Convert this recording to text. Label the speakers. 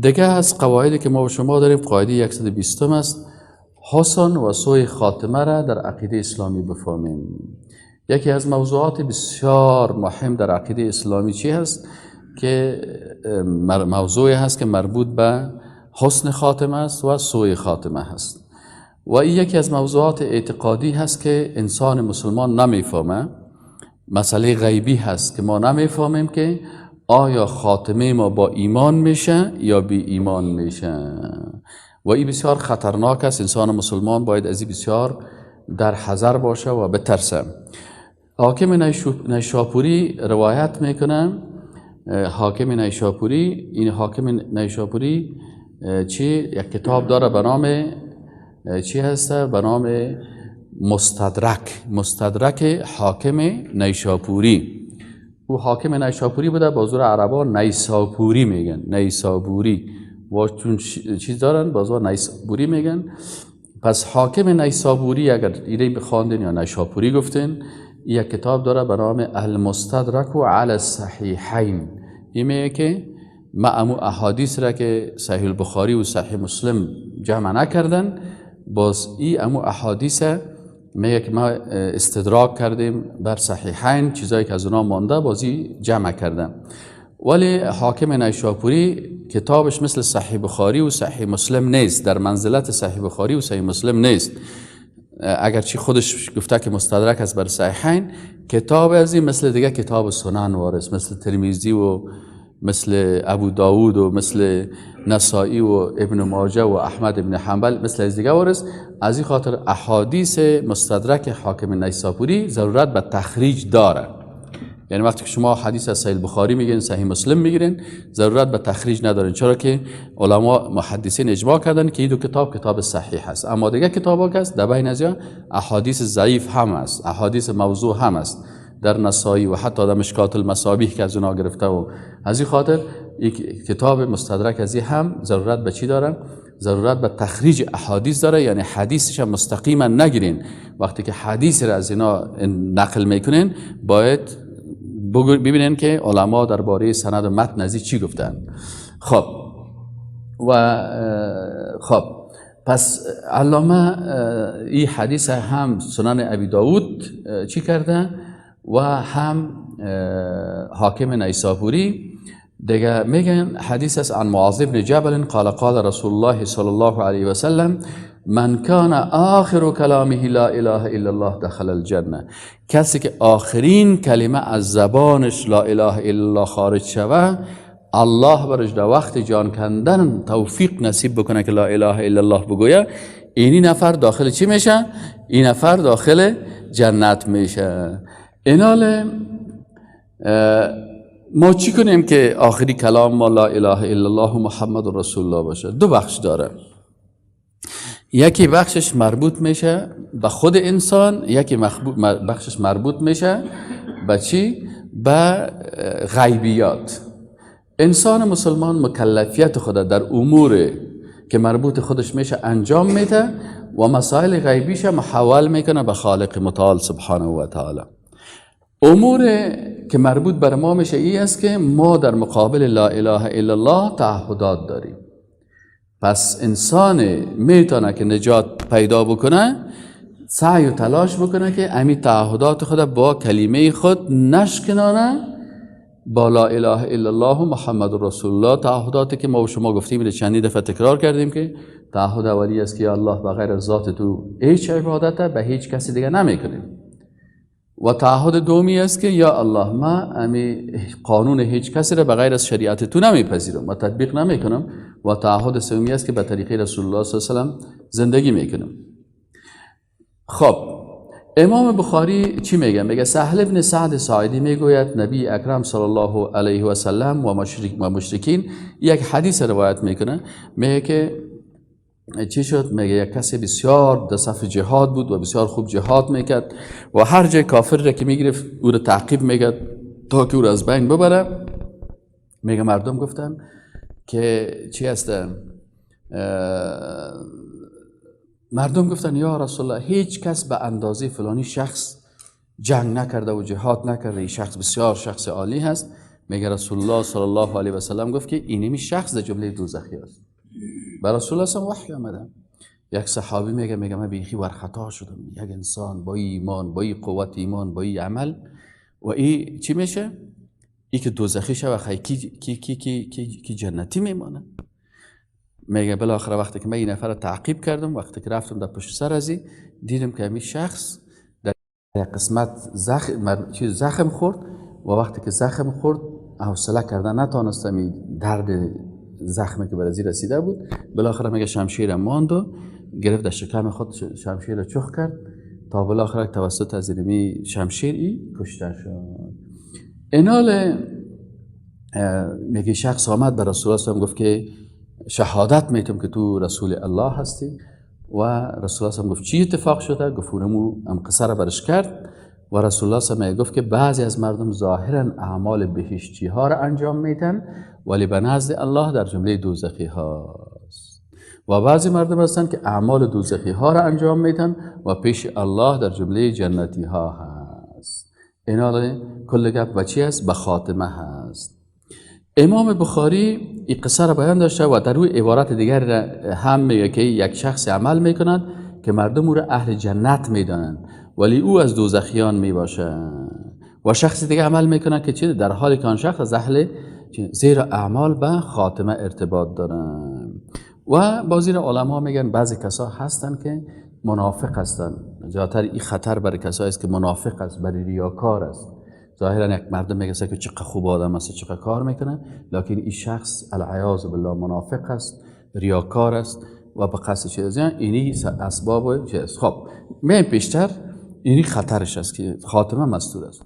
Speaker 1: دیگه از قواعدی که ما و شما داریم قاعده 120 است، حسن و سوء خاتمه را در عقیده اسلامی بفهمیم. یکی از موضوعات بسیار مهم در عقیده اسلامی چی هست؟ که موضوعی هست که مربوط به حسن خاتمه است و سوء خاتمه هست. و این یکی از موضوعات اعتقادی هست که انسان مسلمان نمیفهمه، مسئله غیبی هست که ما نمیفهمیم که آیا خاتمه ما با ایمان میشه یا بی ایمان میشه، و این بسیار خطرناک است. انسان مسلمان باید از این بسیار در حذر باشه و بترسه. حاکم نیشاپوری روایت میکنه، حاکم نیشاپوری، این حاکم نیشاپوری چی یک کتاب داره به نام چی هسته؟ به نام مستدرک، مستدرک حاکم نیشاپوری. او حاکم نیشاپوری بوده، با زور عربا نیساپوری میگن، نیسابوری، و چون چیز دارن بازور نیسابوری میگن. پس حاکم نیسابوری اگر ایره بخواندین یا نیشاپوری گفتین، یک کتاب داره به نام المستدرک علی الصحیحین. این میگه که ما امو احادیث را که صحیح البخاری و صحیح مسلم جمع نکردن، باز ای امو احادیث میگه که ما استدراک کردیم بر صحیحین، چیزایی که از اونا مانده بازی جمع کردن. ولی حاکم نیشاپوری کتابش مثل صحیح بخاری و صحیح مسلم نیست، در منزلت صحیح بخاری و صحیح مسلم نیست، اگرچه خودش گفته که مستدرک است بر صحیحین. کتاب از این مثل دیگه کتاب سنن وارث، مثل ترمذی و مثل ابو داود و مثل نسائی و ابن ماجه و احمد ابن حنبل، مثل از دیگه وارث. از این خاطر احادیث مستدرک حاکم نیساپوری ضرورت به تخریج داره. یعنی وقتی که شما حدیث از صحیح بخاری میگیرین، صحیح مسلم میگیرین، ضرورت به تخریج ندارین، چرا که علما محدثین اجماع کردن که این دو کتاب کتاب صحیح است. اما دیگه کتابا که است در بین از احادیث ضعیف هم است، احادیث موضوع هم است در نسائی و حتی در مشکات المصابیح که از اونا گرفته. و از این خاطر یک کتاب مستدرک از این هم ضرورت به چی داره؟ ضرورت به تخریج احادیث داره. یعنی حدیثش هم مستقیما نگیرین، وقتی که حدیث را از اینا نقل میکنین باید ببینین که علما درباره سند و متن از چی گفتن. خب و خب پس علامه این حدیث هم سنن ابی داود چی کرده و هم حاکم نیسابوری. دیگه میگن حدیث است عن معاذ بن جبل قال قال رسول الله صلی الله علیه و سلم من کان آخر کلامه لا اله الا الله دخل الجنه. کسی که آخرین کلمه از زبانش لا اله الا الله خارج شوه، الله برش در وقت جان کندن توفیق نصیب بکنه که لا اله الا الله بگویه، اینی نفر داخل چی میشه؟ این نفر داخل جنت میشه. اینال ما چی کنیم که آخری کلام ما لا اله الا الله و محمد رسول الله باشه؟ دو بخش داره. یکی بخشش مربوط میشه به خود انسان، یکی بخشش مربوط میشه به چی؟ به غیبیات. انسان مسلمان مکلفیت خود در امور که مربوط خودش میشه انجام میده و مسائل غیبیش محول میکنه به خالق متعال سبحانه و تعالی. امور که مربوط بر ما میشه ای است که ما در مقابل لا اله الا الله تعهدات داریم. پس انسان میتونه که نجات پیدا بکنه، سعی و تلاش بکنه که امی تعهدات خود با کلمه خود نشکنانه، با لا اله الا الله و محمد رسول الله. تعهداتی که ما و شما گفتیم چندی دفعه تکرار کردیم که تعهد اولی است که یا الله بغیر از ذات تو هیچ عبادت به هیچ کسی دیگه نمیکنیم. و تعهد دومی است که یا الله ما امی قانون هیچ کسی را بغیر از شریعت تو نمیپذیرم و تطبیق نمیکنم. و تعهد سومی است که به طریقه رسول الله صلی الله علیه و سلم زندگی میکنم. خب امام بخاری چی میگه؟ میگه سهل ابن سعد ساعدی میگوید نبی اکرم صلی الله علیه و سلم و مشرکین یک حدیث روایت میکنه، میگه که چی شد؟ میگه یک کسی بسیار در صف جهاد بود و بسیار خوب جهاد میکرد و هر جای کافر را که میگرفت او را تعقیب میکرد تا که او را از بین ببره. میگه مردم گفتن که چی هست؟ مردم گفتن یا رسول الله هیچ کس به اندازه فلانی شخص جنگ نکرده و جهاد نکرده، این شخص بسیار شخص عالی هست. میگه رسول الله صلی الله علیه و سلم گفت که اینمی شخص در جمله دوزخی است. بر رسول الله صلی وحی آمده. یک صحابی میگه من بیخی ورخطا شدم، یک انسان با ایمان، با قوت ایمان، با عمل و ای چی میشه؟ ای که دوزخی شه و خی کی کی کی کی کی, کی جنتی میمانه. میگه بالاخره وقتی که من این نفر رو تعقیب کردم، وقتی که رفتم در پشت سر ازی دیدم که همین شخص در قسمت زخم خورد و وقتی که زخم خورد حوصله کردن نتانستم، درد زخمی که بر ازی رسیده بود. بالاخره میگه شمشیر ماند و گرفت در شکم خود، شمشیر چخ کرد تا بالاخره توسط از اینمی شمشیر ای کشته شد. اینال میگه شخص آمد به رسول الله گفت که شهادت میتم که تو رسول الله هستی. و رسول الله گفت چی اتفاق شده؟ گفت اونمو هم قصه را برش کرد. و رسول الله صلی گفت که بعضی از مردم ظاهرا اعمال بهشتی ها را انجام میدن ولی به نزد الله در جمله دوزخی هاست، و بعضی مردم هستند که اعمال دوزخی ها را انجام میدن و پیش الله در جمله جنتی ها هست. اینا کل گپ به چی است؟ به خاتمه هست. امام بخاری این قصه را بیان داشته و در روی عبارت دیگر هم میگه که یک شخص عمل میکنند که مردم او را اهل جنت میدانند ولی او از دوزخیان میباشه، و شخص دیگه عمل میکنه که چی؟ در حالی که آن شخص از اهل، زیرا اعمال به خاتمه ارتباط دارن. و بعضی علما میگن بعضی کسا هستن که منافق هستن، زیادتر این خطر برای کسایی است که منافق است، برای ریاکار است. ظاهرا یک مردم میگه که چقدر خوب آدم است، چقدر کار میکنه، لکن این شخص العیاذ بالله منافق است، ریاکار است و به قصد چیز اینی اسباب چیز. خب می پیشتر اینی خطرش است که خاتمه مستور است.